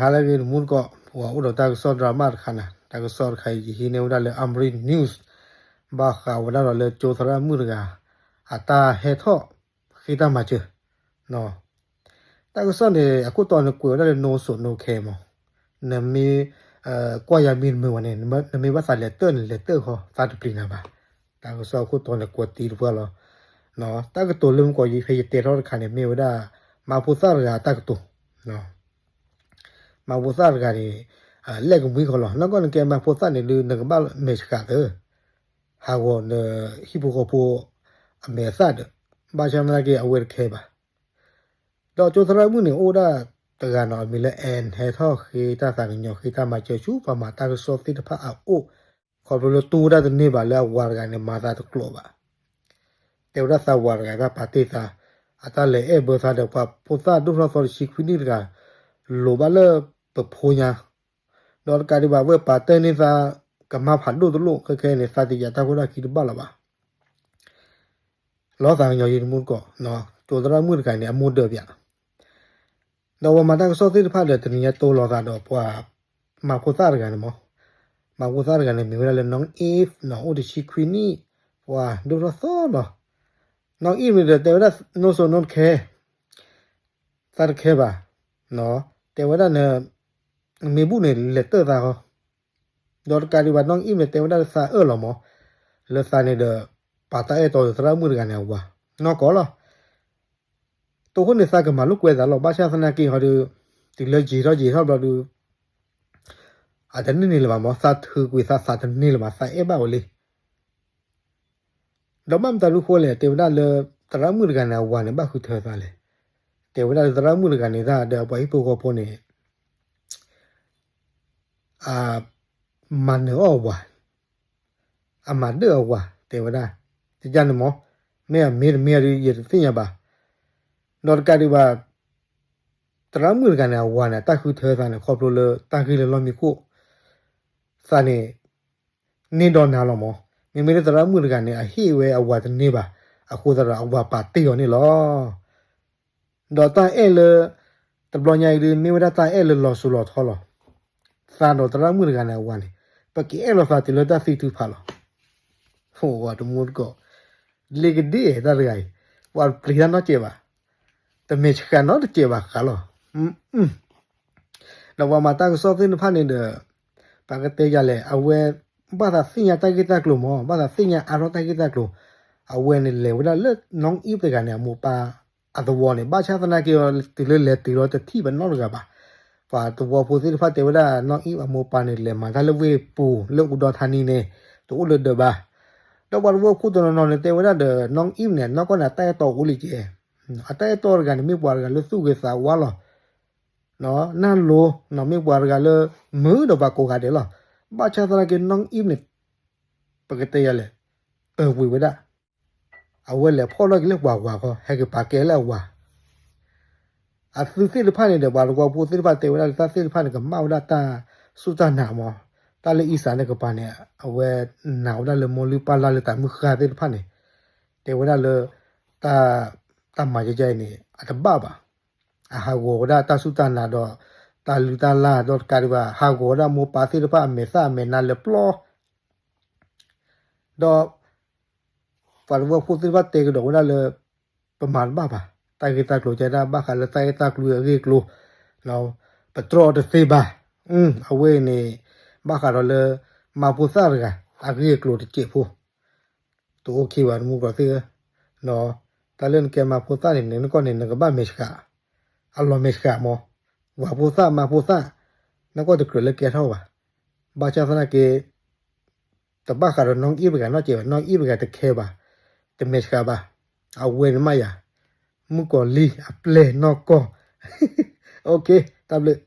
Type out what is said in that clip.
ဟါလၢအဂ့ၤ တမူတကိး ပှၤအိၣ်ဒီးတၢ်ကစီၣ် drama တခါန့ၣ်, တၢ်ကစီၣ်တခါအံၤ ယဟံးန့ၢ်ဝဲဒၣ်လၢ Amri News ဘၣ်ဃးဝဲဒၣ်ဒီးလၢကၠိသရၣ်မုၣ်တဂၤ အတၢ်ဟဲထီၣ်ဃ့တၢ်မၤစၢၤ တၢ်ကစီၣ်န့ၣ် အခိၣ်တီန့ၣ်ကွဲးဝဲဒၣ်လၢ no soul no care မး, နမ့ၢ်ကွၢ်ယၤမံတမုာ်ဘၣ်န့ၣ် နမ့ၢ်ဘၣ်သးလဲၤတၢၢ်န့ၣ် လဲၤတၢၢ်ဃီ သးတပျံၤနၤဘၣ်. တၢ်ကစီၣ်အခိၣ်တီန့ၣ်ကွဲးတံၢ်တပှၢ်လီၤ. တၢ်ကတိၤလၢမုၢ်ကီၤယံၤဖဲယတဲထီၣ်တခါန့ၣ် မ့ၢ်ဝဲဒၣ် မါဖိသၣ်တဂၤအတၢ်ကတိၤ မါဖိသၣ်တဂၤန့ၣ် လဲၣ်ကမှံဃီလီၤ. နီၢ်ကီၢ်နကဲမါဖိသၣ်န့ၣ်ဒုး နကဘၣ်မဲာ်ဆှးသၢ ဟးဂီၤနဟံၣ်ဖိဃီဖိအမဲာ်အသၣ်ဒီး ဘၣ်ဆၣ်သနာ်က့အဝဲတခဲဘၣ်. ဒီးကၠိသရၣ်မုၣ်န့ၣ် အိၣ်ဒၣ်တဂၤနီၤ အမံၤလၢ Ann ဟဲထီၣ်ဃ့တၢ်သးကညီၤ ဃ့တၢ်မၤစၢၤဆူပှၤမၤတၢ်ကစီၣ်သ့ၣ်တဖၣ်အအိၣ် ခီဖျိလၢတူၢ်ဝဲဒၣ်တန့ၢ်ဘၣ်လၢအဝၤတဂၤန့ၣ် မၤသးတကျိးဘၣ်. တဲဝဲဒၣ်သးဝၤတဂၤတၢ်ပာ်တ့ၢ်သး အတၢ်လဲၤအဲၣ်ဘၢသးဒီးပှၤဖိသၣ်ဒိၣ်ထီၣ်သီတဆံခွံနံၣ်တဂၤ လိၤဘၣ်လၢပဖိညါ ဒီးတကးဒံးဘၣ် အဝဲပာ်တ့ၢ်န့ၢ်သး ကမၤဖးဒိၣ်တလိၣ် ခဲခဲန့ၣ် သးတယာ်တၢ်ဖိတၢ်ခံတဘၣ်လၢၤဘၣ်. လီၤသးကညီၤယံၤတမူတကိး ကၠိသရၣ်မုၣ်တဂၤန့ၣ် အမိၢ်ဒၢးပၠး ဒီးပှၤမၤတၢ်ကစီၣ်သ့ၣ်တဖၣ်ဒီး တနံၤညါတိလိာ်သးဒီးပှၤ မါဖိသၣ်တဂၤန့ၣ်မး, မါဖိသၣ်တဂၤန့ၣ် မ့ၢ်ဝဲဒၣ်လၢ နီၢ်အံၣ်နီၤ အိၣ်တဆံခွံနံၣ် ပှၤဒိၣ်ထီၣ်သီလီၤ. နီၢ်အံၣ်န့ၣ်ဒီး တဲဝဲဒၣ် no soul no care သးတခဲဘၣ်, တဲဝဲဒၣ်န မ့ၢ်ဘူၣ်န့ၣ် လဲၤတၢၢ်သးဃီ, ဒီးတကးဒံးဘၣ် နီၢ်အံၣ်န့ၣ် တဲဝဲဒၣ်လၢသးအၢၣ်လီၤမး, လၢသးန့ၣ်ဒီး ပာ်တၢ်အဲၣ်တီဒီးသရၣ်မုၣ်တဂၤန့ၣ်အဝၤ, နီၢ်ကီၢ်လီၤ. တိၢ်ဃိန့ၣ် သးကမၤလိာ်ကွဲသးလီၤ. ဘၣ်ဆၣ်သနာ်က့ဟီဒီး တုၤလၢယံာ်ထီၣ်ယံာ်ထီၣ်ဘျီဒီး အတန့ၢ်န့ၣ်လၢၤဘၣ်မး, သးထုးကွံာ်သးသးတန့ၢ်လၢၤဘၣ်, သးအဲၣ်ဘၣ်ဝဲလံ. ဒီးဘၣ်မတၤဒုဃိလဲၣ်, တဲဝဲဒၣ်လၢ သရၣ်မုၣ်တဂၤန့ၣ် အဝၤန့ၣ် ဘၣ်ဃုထၢသးလဲၣ်. တဲဝဲဒၣ်လၢသရၣ်မုၣ်တဂၤန့ၣ် တၢ်ဒီးပှၤဟံၣ်ဖိဃီဖိန့ၣ် အမၤနၢၤအီၣ်အဝၤ, အမၤဒၢၣ်အဝၤ တဲဝဲဒၣ်, တယၢ်န့ၣ်မး, မ့ၢ်အမ့ၢ်တမ့ၢ်ဒီး ယတသ့ၣ်ညါဘၣ်. ဒီးတကးဒံးဘၣ် သရၣ်မုၣ်တဂၤန့ၣ် အဝၤန့ၣ် တၢ်ဃုထၢသးန့ၣ် ခီဖျိလၢတၢ်ဂ့ၢ်လၢလီၢ်မံခိၣ်, သးန့ၣ် န့ၢ်ဒီနၤလီၤမး, မ့မ့ၢ်လၢသရၣ်မုၣ်တဂၤန့ၣ် အဟ့ၣ်ဝဲအဝၤတန့ၢ်ဘၣ်, အဃိသတးဒီးအဝၤပာ်တ့ၢ်အီၤန့ၣ်လီၤ. ဒီးတၢ်အဲၣ်လၢ တဘျီညါအံၤဒုး မ့ၢ်ဝဲဒၣ်တၢ်အဲၣ်လၢလီၤစိၤလီၤထီလီၤ. သးဒီးသရၣ်မုၣ်တဂၤန့ၣ်အဝၤန့ၣ် ပကအဲၣ်လိာ်သးတုၤလၢတၢ်သံထုးဖးလီၤ. အိၣ်ဝဲတမူတကိး, လ့ကဒ့ၣ်တၢ်တဂၤအံၤ, ပှၤပျံၤတၢ်နီတစဲးဘၣ်, တမဲာ်ဆှးနီတစဲးဘၣ်ဃးလီၤ. ဒီးပှၤမၤတၢ်ကစီၣ်သ့ၣ်တဖၣ်န့ၣ်ဒီး ပကတဲယၤလဲၣ်, အဝဲ ဘၣ်သးသ့ၣ်ညါတၢ်ဂ့ၢ်တၢ်ကျိၤမး, ဘၣ်သးသ့ၣ်ညါအါထီၣ်တၢ်ဂ့ၢ်တၢ်ကျိၤ, အဝဲန့ၣ်လဲၤဝဲဒၣ်လၢ နီၢ်အံၣ်တဂၤန့ၣ် အမိၢ်ပၢ်အသဝီန့ၣ်, ဘၣ်ဆၣ်သနာ်က့ တုၤလၢလဲၤတုၤလီၤတထံၣ်ပနီတဂၤဘၣ်. ပှၤသဝီဖိသ့ၣ်တဖၣ်တဲဝဲဒၣ် နီၢ်အံၣ်အမိၢ်ပၢ်န့ၣ် လဲၤမၤတၢ်လၢဝ့ၢ်ပူၤ လၢအူဒီထါနံန့ၣ်, တအိၣ်လၢဒၢးဘၣ်. ဒီးပှၤသဝီဖိတနီၤနီၤန့ၣ် တဲဝဲဒၣ်ဒီး နီၢ်အံၣ်န့ၣ် နီၢ်ကီၢ်န့ၣ်အတၢ်အဲၣ်တီအိၣ်လံကဲ, အတၢ်အဲၣ်တီတဂၤန့ၣ် မ့ၢ်ပှၤတဂၤလၢသူၣ်ဂ့ၤသးဝါလီၤ. နၢ်လိၤ, မ့ၢ်ပှၤတဂၤလၢ မုာ်ဒီးပှၤကိးဂၤဒဲးလီၤ. ဘၣ်ဆၣ်သနာ်က့ နီၢ်အံၣ်န့ၣ် ပကတဲယၤလဲၣ်, ပဝံၤဝဲဒၣ်, အဝဲလဲၤဖီၣ်ထီၣ်က့ၤလၢပှၤဝၤဃီ ဟဲက့ၤပာ်ကဲလၢအဝၤ. အသုသ့ၣ်တဖၣ်န့ၣ်ဒီး ပှၤသဝီဖိသ့ၣ်တဖၣ်တဲဝဲဒၣ်လၢတၢ်သ့ၣ်တဖၣ်န့ၣ် ကမၣ်ဝဲဒၣ်တၢ်စူၢ်တၢ်နာ်မး, တၢ်လၢအံသးန့ၣ်ကပၤန့ၣ် အဝဲနာ်ဝဲဒၣ်လၢမိၢ်လုၢ်ပၢ်လၢ်လၢတၢ်မုၢ်ဃၢ်သ့ၣ်တဖၣ်န့ၣ်, တဲဝဲဒၣ်လၢ တၢ် တၢ်မၤယဲယဲအံၤန့ၣ် အတဘၣ်ဘၣ်. အဟးဂီၤဝဲဒၣ်တၢ်စူၢ်တၢ်နာ်ဒီး တၢ်လုၢ်တၢ်လၢ်ဒီးတကးဒံးဘၣ် ဟးဂီၤဝဲဒၣ်မိၢ်ပၢ်သ့ၣ်တဖၣ်အမဲာ်သၣ်အမဲာ်နါလၢပျီ ဒီး ပှၤသဝီဖိသ့ၣ်တဖၣ်တဲကဒီးဝဲဒၣ်လၢ ပမၤတဘၣ်ဘၣ်, တၢ်ဂ့ၢ်တၢ်ကျိၤကဲဒၣ်ဘၣ်ဃးလၢတၢ်အဲၣ်တၢ်ကွံအဂ့ၢ်အကျိၤ, ပတြီတသ့ဘၣ်. အဝဲအံၤန့ၣ် ဘၣ်ဃးဒီးလၢ မါဖိသၣ်တဂၤ အဂ့ၢ်အကျိၤတစဲးဖိ တအိၣ်ခ့ဘၣ် တမူတကိးသ့ၣ်ဧၢ, တၢ်လၢနကဲမါဖိသၣ်န့ၣ် နကီၢ်န့ၣ် နကဘၣ်မဲာ်ဆှး, အလီၤမဲာ်ဆှးမး, ဝၤဖိသၣ်မါဖိသၣ်, နကီၢ်တကြၢးလၢကဲထီၣ်ဘၣ်. ဘၣ်ဆၣ်သနာ်က့ တဘၣ်ဃးဒီးနီၢ်အံၣ်တဂၤနီတစဲးဘၣ်, နီၢ်အံၣ်တဂၤတခဲဘၣ်, တမဲာ်ဆှးဘၣ်, အဝဲန့ၣ်မးယၤ, မုၣ်ကီၤလံၢ်အပျဲၢ်နီၢ်ကီၢ်, တၢ်ဘျုး